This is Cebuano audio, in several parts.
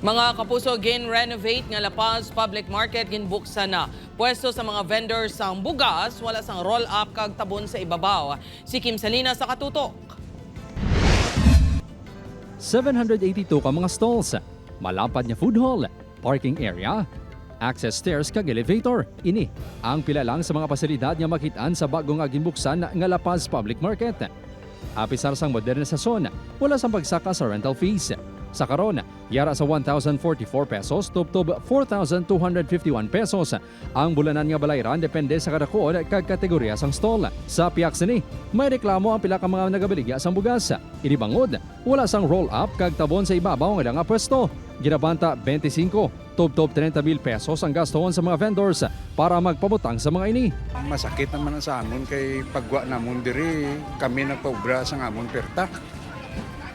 Mga kapuso, gin-renovate nga La Paz Public Market ginbuksan na. Pwesto sa mga vendors sang bugas, wala sang roll-up kag tabon sa ibabaw. Si Kim Salinas sa katutok. 782 ka mga stalls, malapad nga food hall, parking area, access stairs kag elevator. Ini ang pila lang sa mga pasilidad nga makitaan sa bagong nga ginbuksan nga La Paz Public Market. Apisar sang modernisasyon, wala sang pagsaka sa rental fees. Sa karon, yara sa 1,044 pesos tubtob 4,251 pesos ang bulanan nga balayran, depende sa kadakuon kag kategorya sang stall. Sa piyak sini, may reklamo ang pila ka mga nagabaligya sang bugas. Ini bangod, wala sang roll up kag tabon sa ibabaw nga nga pwesto. Ginabanta 25 tubtob 30 mil pesos ang gastoon sa mga vendors para magpabutang sa mga ini. Masakit naman ang sa amon kay pagwa namon diri, kami nagpaubra sa amon perta.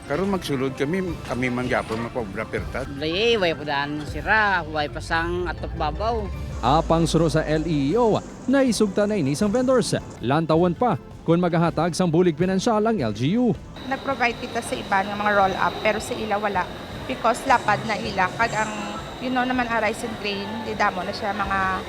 Karon magsulod kami, kami man gyapon magpaubra perta. Laye, way pa daan sira, way pasang atop babaw. Apang suno sa LEEO, naisugta na ini sang vendors. Lantawan pa kung maghahatag sang bulig pinansyal ang LGU. Nag-provide kita sa iba ng mga roll-up, pero sa ila wala because lapad na ila kag ang naman ang rice and grain, di damo na siya mga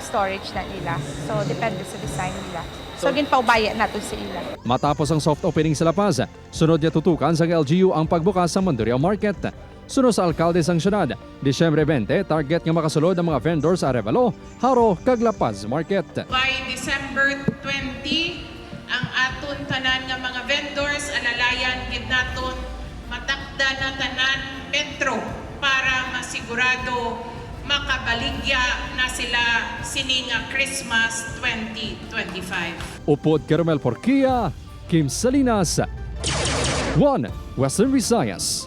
storage na nila. So depende sa design nila. So ginpaubaya naton sa ila. Matapos ang soft opening sa La Paz, sunod niya tutukan sa LGU ang pagbukas sa Mandurriao Market. Sunod sa alkalde sang syudad, Disyembre 20, target nga makasulod ang mga vendors sa Arevalo, Jaro, kag La Paz Market. By December 20, ang aton tanan nga mga vendors, alalayan gid naton matakda na tanan metro para masigurado makabaligya na sila sini nga Christmas 2025. Upod kay Romel Porquia, Kim Salinas, 1 Western Visayas.